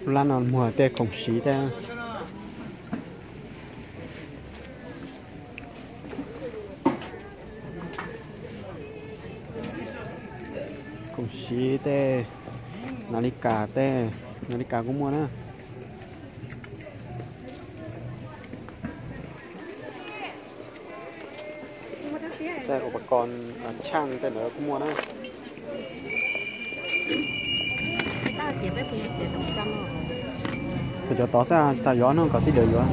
Lub lab no muag tej khoom siv tej, khoom siv tej, nas li kas tej, nas li kas kuj muaj na. Tej upakoos tshaaj tej ntawd kuj muaj na. Kuv cov tod xwb, tsis tas yuav no kom xib daws yuav.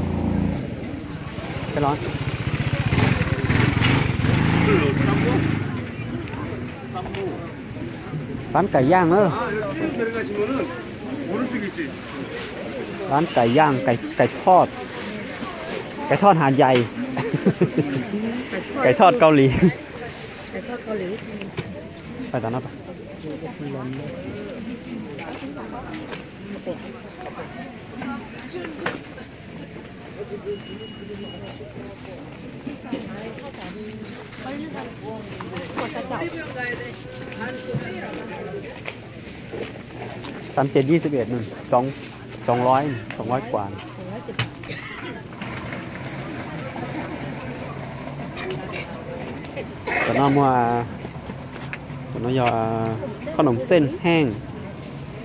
Bán cảiย่างnữa. Bán cảiย่าง, cải, cải thốt. Cải thốt Hà Giày. Cải thốt Cao Lì. Phải tao nói. Tám tiền đi xe buýt, sóng, sóng lói, sóng lói quản. Cov no muaj, cov no yog qhob noom xeej heej,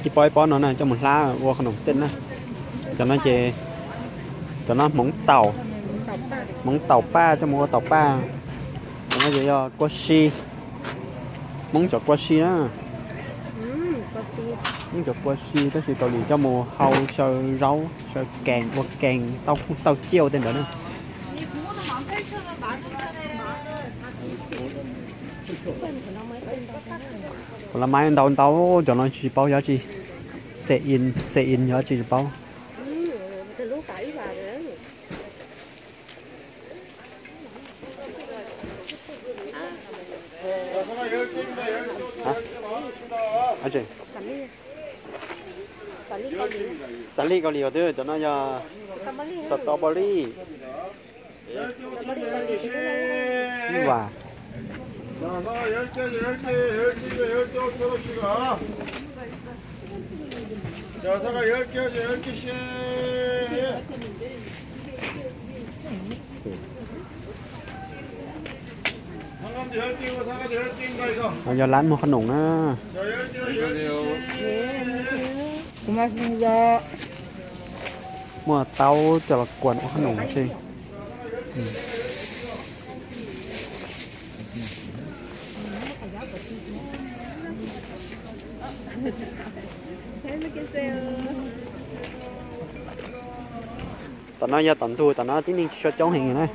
ib pob ib pob no na coj mus hlab ua qhob noom xeej na. Cov no ces, cov no hmoov taum, hmoov taum paj coj mus ua taum paj. Cov no ces yog kua si, Hmoob cov kua si na. Hmoob cov kua si tab sis Kaus Lim coj mus hau xyaw zaub, xyaw kees, ua kees, tauj, tauj ciaj tej ntawd na. Ua la maiv ntau ntau, cov no tsis paub yog tsi, xe in, xe in yog tsi tsis paub. Xav li Kaus Lim os, twb cov no yog strawberry. Ib vas. Yog lab muag qhob noom na. Muaj taub coj los kuas ua qhob noom xwb. Tom no yog tom ntug, tom no tib neeg tsis tshua coob heev na.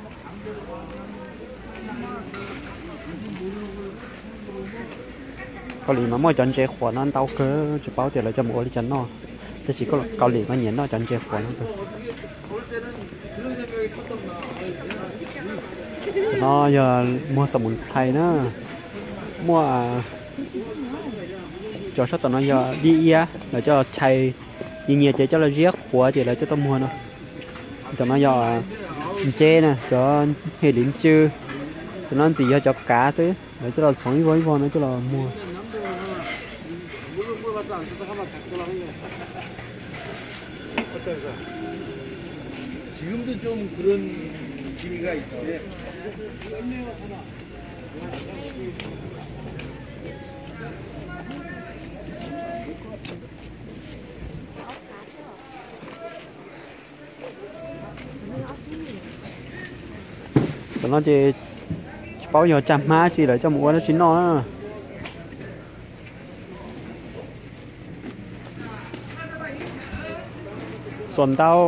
Kaus Lim mas muaj cov ntses qhuav no ntau kawg, tsis paub tias lawv coj mus ua li cas noj, tab sis Kaus Lim mas nyiam noj cov ntses qhuav no kawg. Tom no yog muag xas mus plhais na, muaj cov sab tom no yog dib iab, lawv coj los chais nyias nyias ces coj los ziab qhuav ces lawv coj tuaj muag no. Cov no yog ntses na, cov hem liv ntsw, cov no ntxim yog cov kav xwb, lawv coj los txhoov ib vog ib vog no coj los muag. Cov no ces tsis paub yog tsaj hmab tsi lawv coj mus ua dab tsi noj na. Xuas ntau,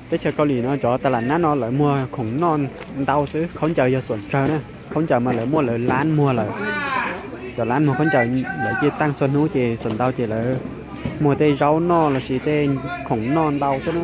teb chaws Kaus Lim no cov tas lam nab no lawv muag khoom noj ntau xwb, khaub ncaws yog xuas tsawg na, khaub ncaws mas lawv muaj lawv lab muag lawm. Cov lab muag khaub ncaws lawv cia taaj txhua hnub ces xuas ntau ces lawv muag tej zaub noj lossis tej khoom noj ntau xwb na.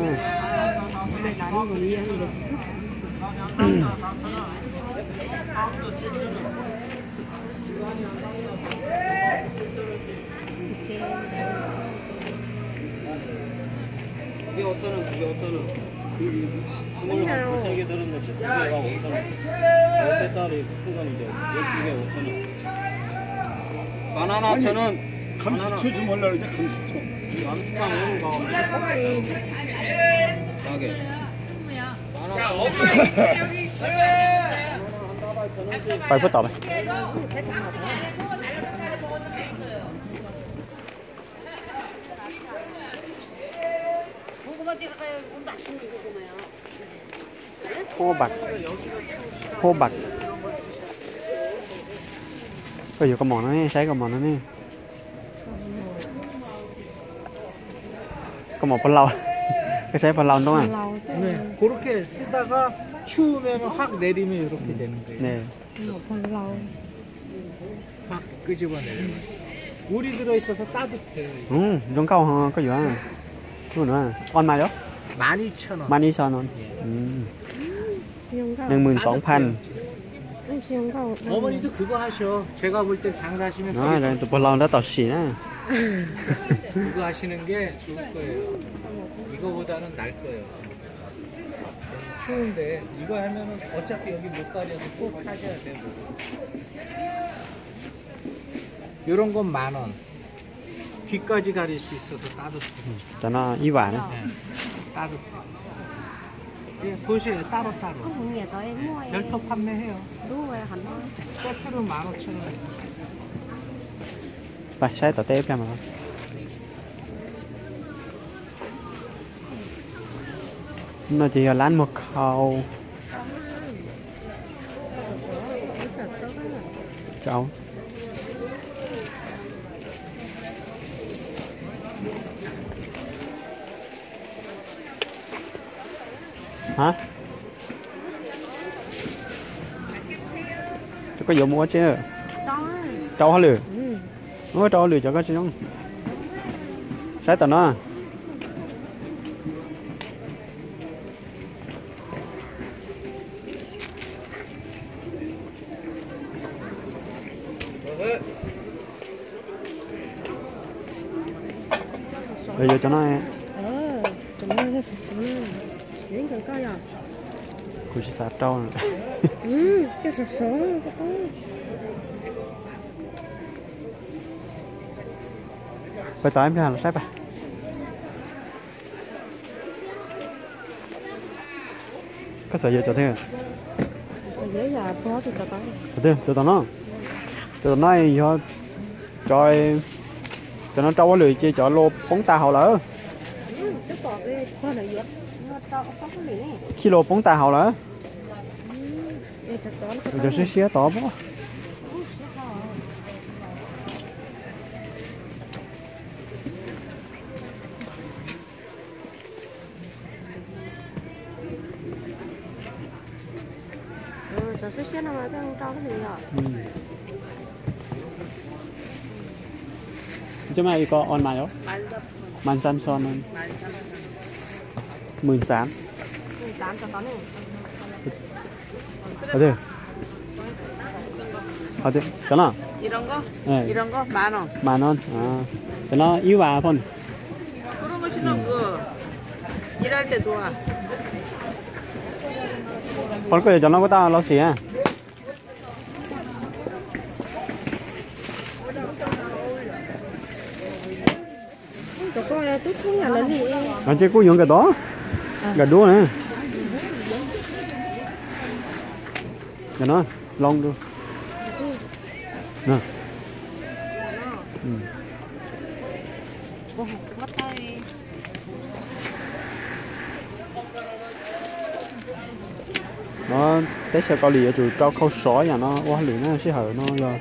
Pais puab tom. Hub bak, hub bak. Koj yuav koj mom no ne, saib koj mom no ne. Koj mom pog laus, koj saib pog laus ntoo. Zoo nkauj ho koj yuav. On mas yom, mas ib so no. Nees mws xoov phan. Tus pog laus nrab tom sim na. Cov no ib vas na. Pais saib tom teb ib pliag mas. No ces yog lab muag khau. Cov koj yuav mus ua tsi? Rau hauj lwm. Ua rau hauj lwm cov koj tsis zoo. Saib tom no. Yuav cov no. Kuv tsis xav rau. Pais tom ib pliag los saib pais. Koj xav yuav cov twg? Cov tom no, cov tom no yog cov, cov no rau hauj lwm ces cov los poob tas hauv lawm. Khij los poob tas hauv lawm. Cov siab siab tod. Mười tám. Cov no, mas no, cov no ib vas phone. Pog, koj yuav cov no kuj tau los xim. Ces kuj yuav nkawd tod, nkawd duab na. Nkawd no, loo du. No, teb chaws Kaus Lim yuav tsum rau khau sov yam no ua hauj lwm na, sij hawm no yog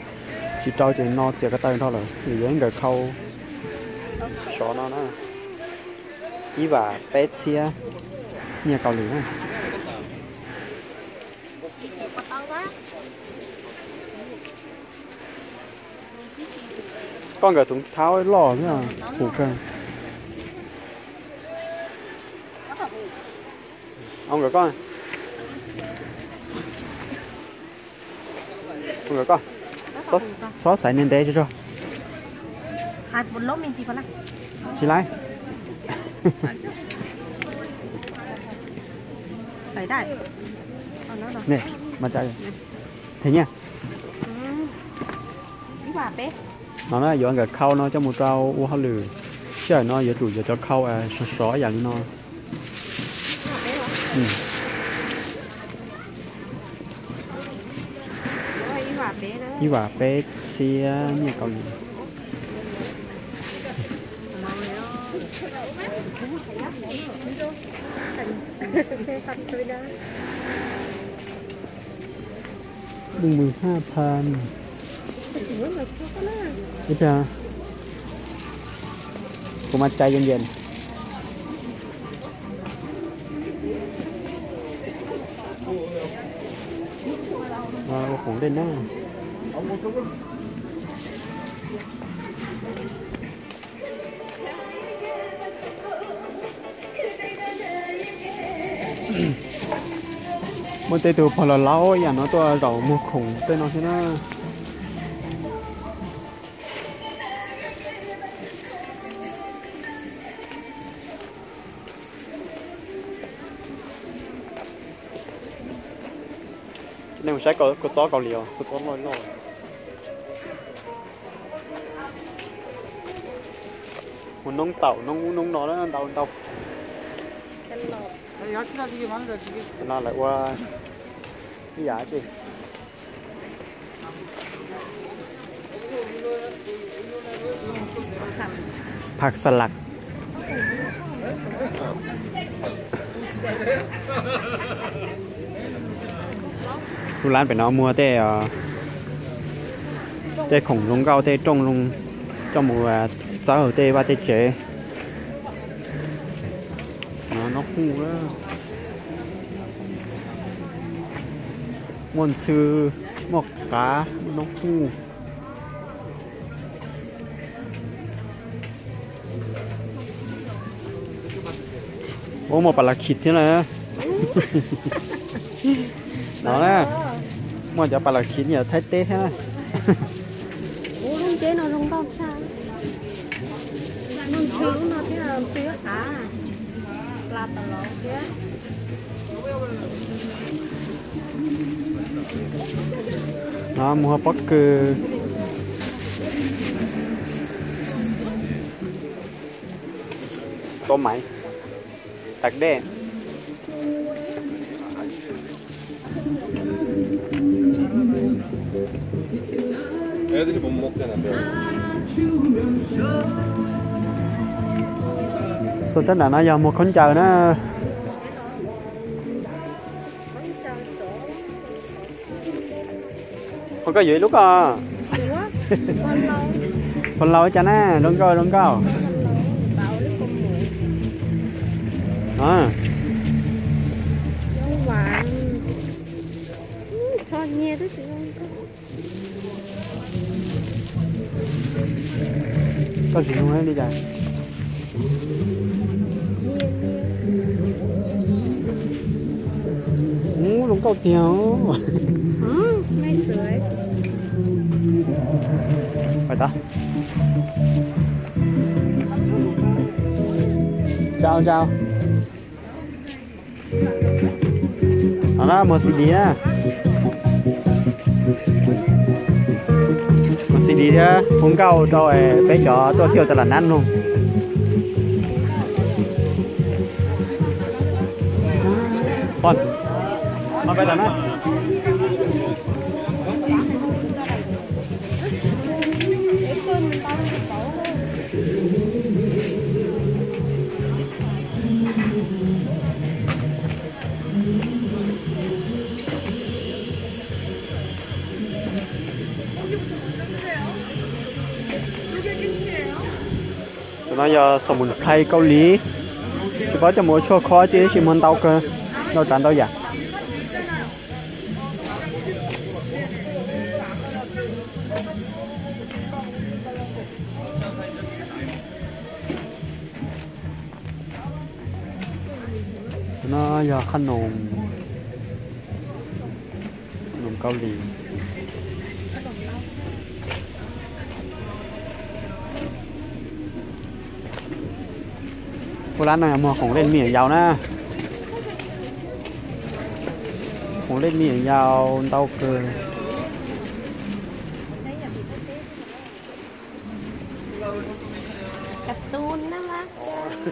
tsis rau ces no txias ko taw nrho lawm, vim yog ib nkawd khau sov no na. Ib vas peb txhiab nyiaj Kaus Lim na. Koj nkawd tus thab loj thiab, puv kawg. Au nkawd koj, au nkawd koj, txhob xaiv ntev ntev tsuag tsuag. Tsis laib. Them nyiaj. No na, yuav nkawd khau no coj mus rau ua hauj lwm. Sij hawm no yuav tsum yuav cov khau sov sov yam li no. Ib vam peb txhiab nyiaj Kaus Lim. Đừng mười hai phần. Kuv mas cai yees yees. Ua khoom dej na. Muaj tej tug pog laus laus yam no tuaj zaum muag khoom tej no thiab na. Nej mus saib kua txob Kaus Lim os, kua txob loj loj. Mus noob taum noob ub noob no ntau ntau. No lawv ua ib yam ces phaj xa las. Lub lab pem no muag tej, tej khoom zoo nkauj tej rooj zoo coj mus txawb tej vaj tej tsev. No noj huj, muaj ntxhw, muaj qav, muaj noj huj. Ua muaj pas las khiv thiab na. No na, muaj cov pas las khiv yog Thaib teb thiab na. Ua lub nceb no zoo nkauj tshaj. Muaj ntxhw lub no thiab, ntxhw qav, plas tas los thiab. No muag pob kws, tô maiv, tag dej. Xov tsab nram no yog muag khaub ncaws na. Ho koj yuav ib lub koj. Pog laus cas na, zoo nkauj zoo nkauj. Koj tsis zoo li cas? Ub, zoo nkauj tiag. Pais tod. Zau zau. No na, muag C D na. Muag C D thiab hu nkauj rau peb cov tuaj thiaj tas lam nab mloog. Tus no yog xo mus play Kaus Lim, tsis paub coj mus ua tshuaj khob tsis, tab sis muag ntau kawg, ntau tsav ntau yam. Tus no yog qhov noos, noos Kaus Lim. Ua lab no yog muag khoom lej me nyuam yaus na. Khoom lej me nyuam yaus ntau kawg. Tsis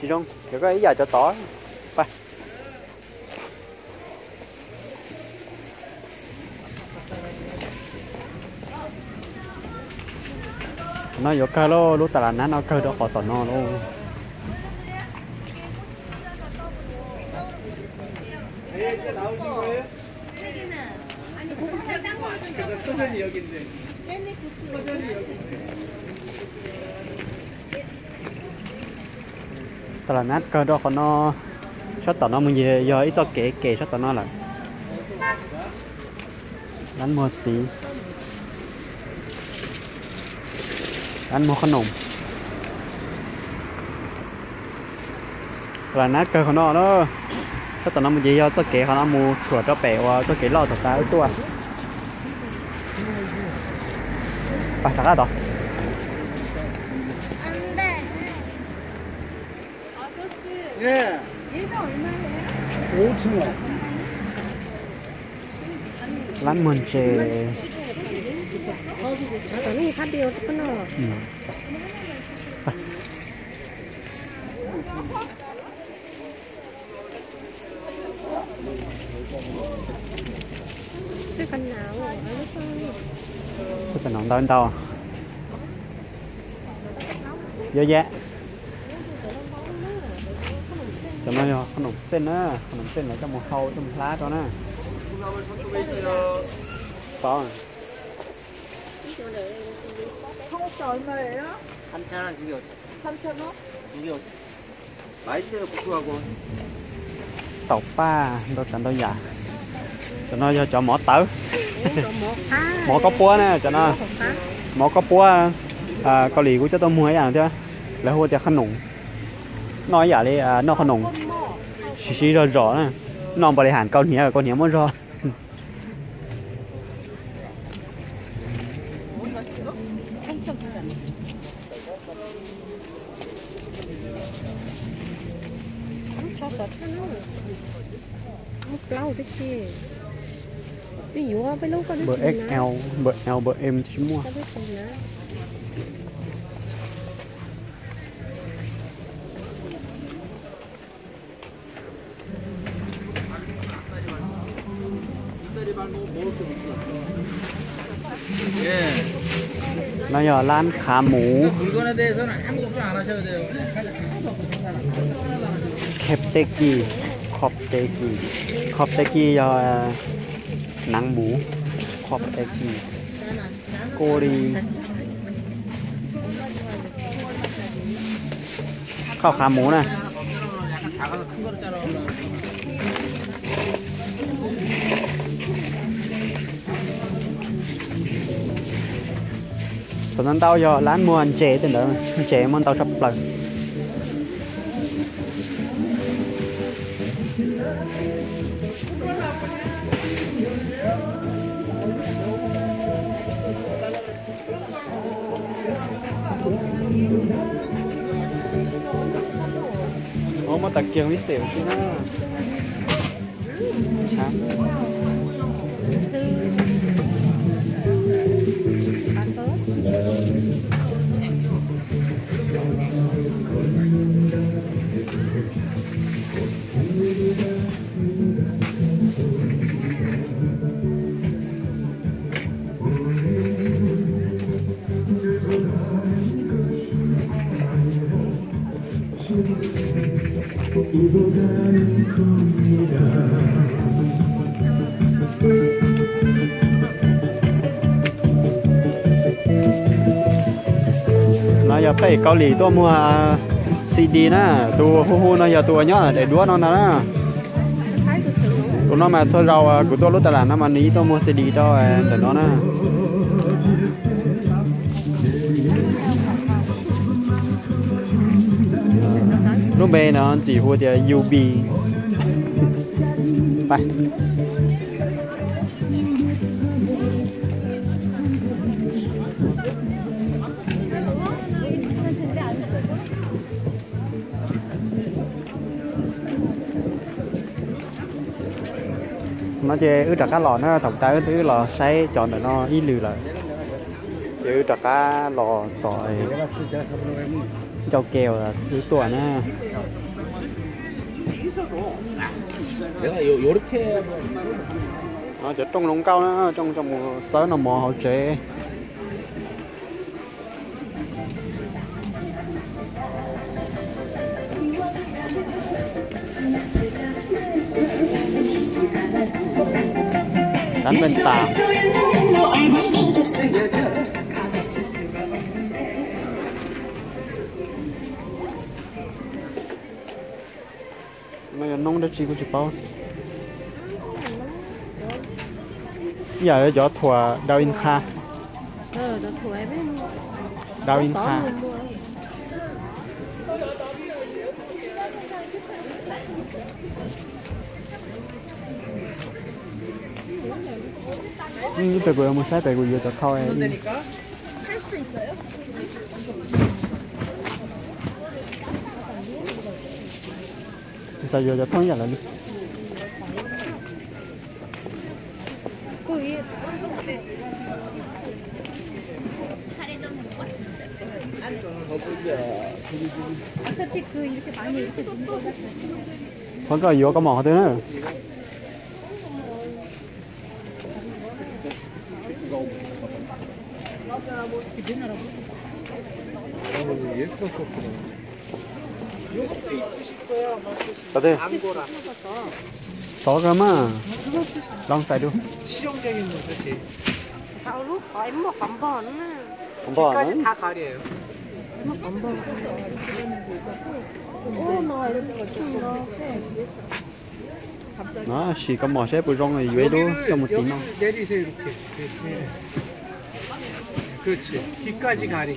zoo, koj ib yam cov tod. No yuav kawg lauj, lub tas las nab no kawg rau qhov tom no lauj. Tas las nab kawg rau qhov no, sab tom no mus ces yog ib txoj kev ke sab tom no lawm. Lab muag txiv, lab muag qhob noom. Tas las nab kawg qhov no na, sab tom no mus ces yog txoj kev qhov no mus tshuam rau pem uas txoj kev loj tom qab wb tuaj. Pas rov qab tod. Lab muag ntses. Xwb kas naum ntau ntau. Yog yam, cov no yog qhob noom xej na, qhob noom xej lawv coj mus hau coj mus hlab rau na. Pov. Taum paj ntau tsav ntau yam. Cov no yog cov mov tawv, mov kob puab na cov no. Mov kob puab, Kaus Lim kuj coj tuaj muag ib yam thiab, lawv hu tias qhob noom. Noj ib yam li noj qhob noom, siv siv zog zog na. Noj npaum li ham kaus hniav, kaus hniav muab zog. Npawm X L, npawm L, npawm M tsis muaj. No yog lab khav muv. Khev teb kis, khov teb kis, khov teb kis yog naav muv, khov teb kis, kua li khauj khav muv na. Cov no ntau yog lab muag ntses tej ntawd, ntses muaj ntau tshaj plaws. Muaj tas kiag ib xeem xwb na. No yog peb Kaus Lim tuaj muag C D na, tus hu hu no yog tus uas nyob daim duab no ntag na. Tus no mas txhua zaus kuv tuaj lub tas las no mas nws yeej tuaj muag C D rau ntawm no na. Lub npe no ntxim hu tias U B. No ces wb rov qab los na, thaum tas wb twb los saib cov ntawm no ib lwm lawm. Ces wb rov qab los txog ncauj ke uas wb tuaj na. No cov rooj zoo nkauj na, rooj coj mus txawb noj mov hauv tsev. Cán bên tàm. No yog noob dab tsi kuj tsis paub. Ib yam cov thuam Dau In Kha. Dau In Kha. Pem kuv mus saib pem kuv yuav cov thau. Tsis xav yuav cov thau ib yam lawv li. Qhov koj yuav koj mom qhov twg na? Xov kawg mas, loo xais du. Qhov npog na. Sim koj mom saib puas zoo yuav ib lub coj mus tiv noj. Zoo kawg mas.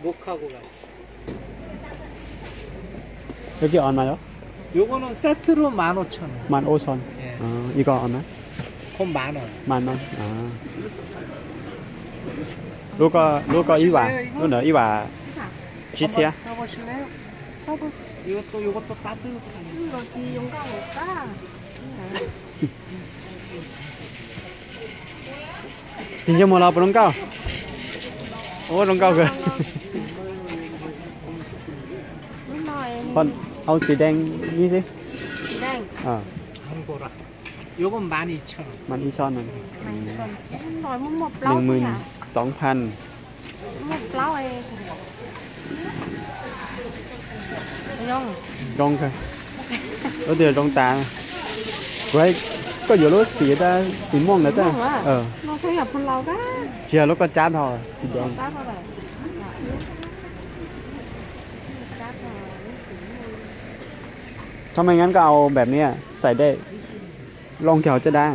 Rub nraum qab khwb. Yow cia on mas yog? Yow cia on mas. Man ob txhon. Ib ko on mas. Man no. Lub ko ib vas, lub ntawd ib vas tsib txhiab. Tig ntsej muag los puas zoo nkauj? Ua zoo nkauj kawg. Au xi dees ni xwb. Man ib txhon no. Hnees mws xoov phan. Zoo kawg. Lub twg zoo tas? Kuv, koj yuav lub xim, xim muaj ntawd xwb. Tsis yog lub koj cab dhau, xim dees. Thaum mej ngab koj au npem ni xais dej, loo kiag hauv caj dab.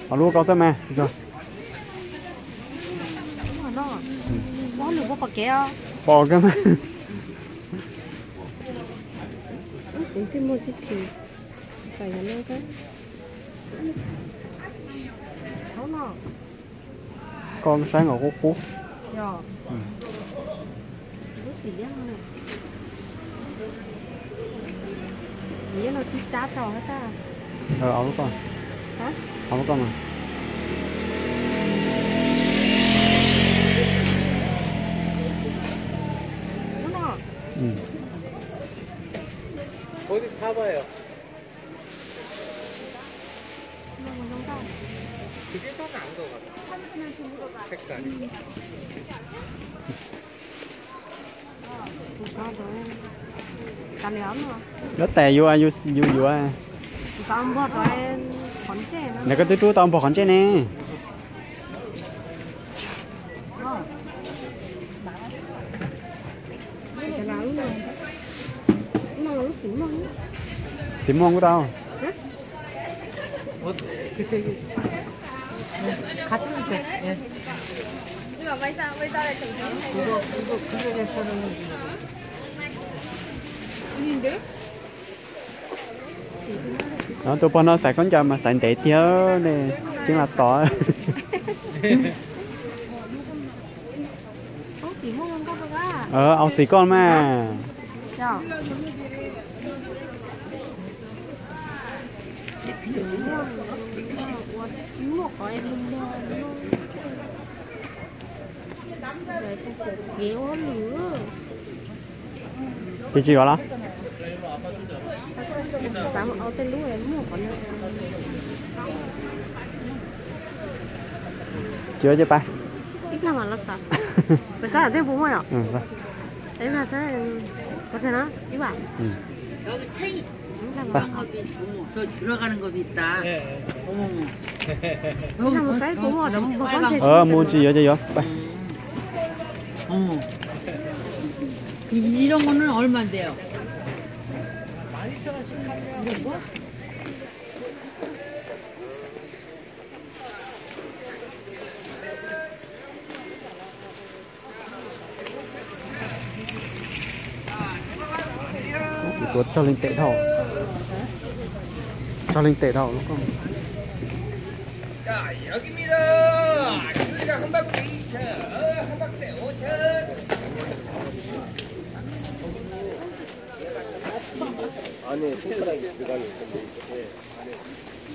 Qhov lub koj xwb mas. Pom kawg mas. Koj saib nkaus qub qub. Au lub koj, au lub koj mas. Lub tais yuav, yus yuav. Nws koj twb rub tau npog qhov ntsej ne. Xim muaj kuj tau. No tus pog no xaiv khaub ncaws mas xaiv ntev tiag ne, ceeb las tod. Au xim koj mas. Ces tsis yuav los? Tsis yuav ces pais. Mus tsis yuav ces yuav pais. Kuv tuav txog leej tes dhau. Txog leej tes dhau.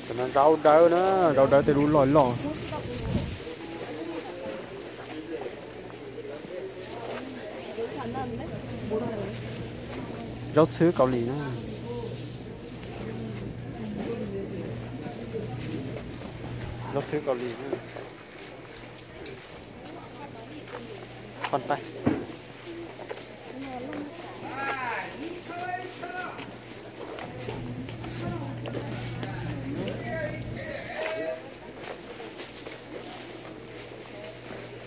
Cov no zaub dawb na, zaub dawb tej lub loj loj. Zaub txhwb Kaus Lim na. Zaub txhwb Kaus Lim na. Qhov tais.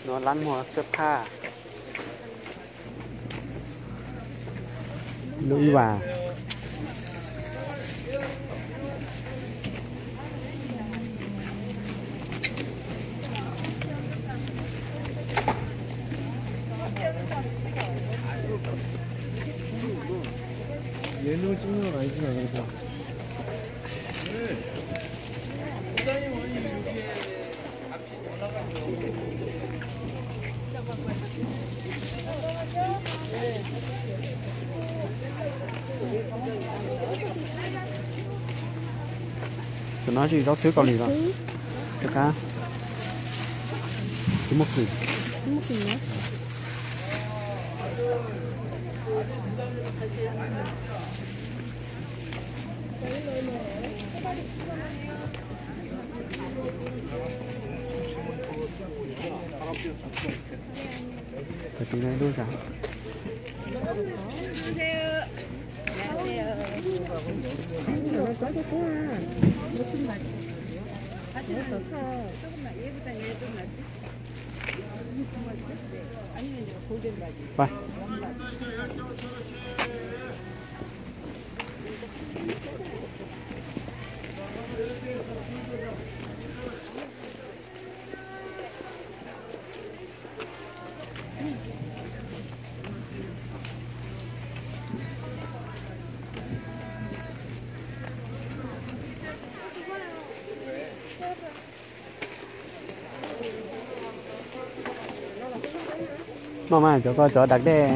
No lab muag xwb phaj. Lub ib vas. Cov no tsis zaub txhwb Kaus Lim los? Rov qab. Tsis muaj kis. Noj mas cov ko cov dak dej.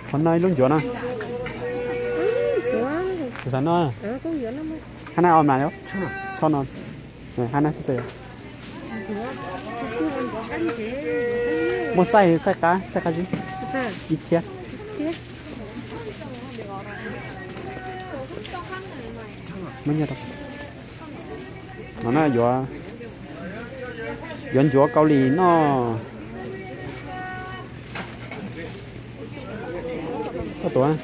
Qhov no ib lub ncuav no. Kuv xav noj. Hab nab o mas, txhob no. Hab nab xwb xwb. Muaj xaij, xaij qab, xaij qab zib. Ib txhiab. Muab nyiaj rau. No na yuav Yuav ncuav Kaus Lim noj. Koj tuav.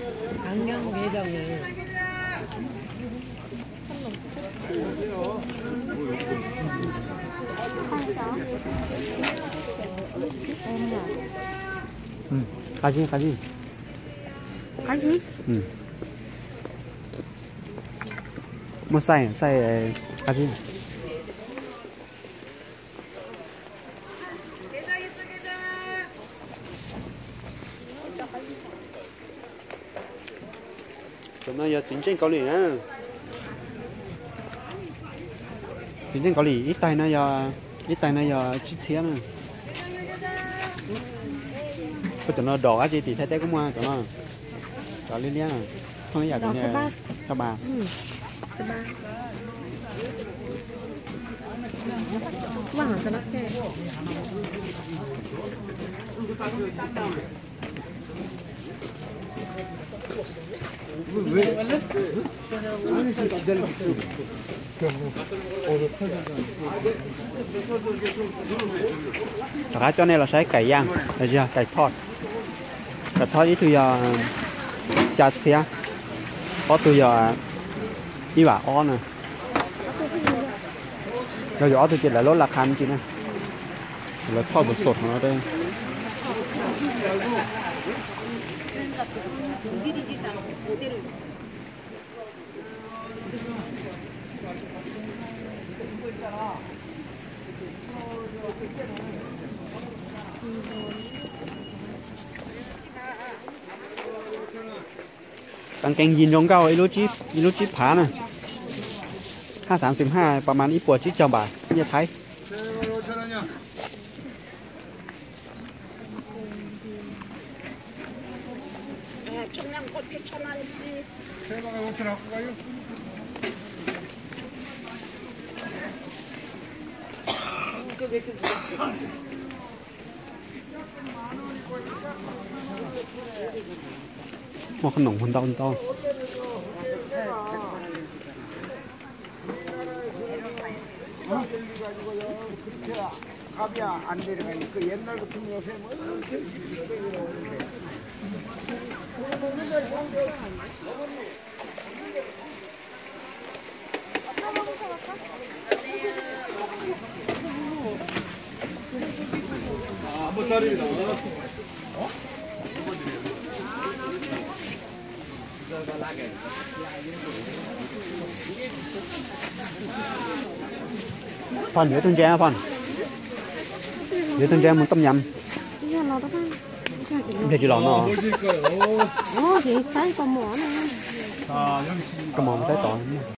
Qab zib, qab zib. Qab zib. Muaj xaij, xaij qab zib. Cov no yog txiv ntseej Kaus Lim na. Txiv ntseej Kaus Lim ib tais no yog, ib tais no yog tsib txhiab na. Kuv cov no dom dab tsi tim Thaib teb kuj muaj cov no. Cov liab liab, thooj ib yam cov niag xab pas. Rov qab coj nej los saib kais yaj, kais thoj. Kais thoj ib tug yog xya txhiab, ob tug yog ib vam ob na. Yog yuav ob tug ces lawv lub la qha me ntsis na. Lawv thoj sov sov no. Kab keeb yig nroo nkauj, ib lub tsib phav na. Haj xav xwm haj pas mas ib puas tsib caug npam nyiaj Thaib. Muaj qhob noom muag ntau ntau. Phoj, yuav tug ntse, Phoj. Yuav tug ntse mus tom nyam. Npleg tsis los no. Koj mus saib tod.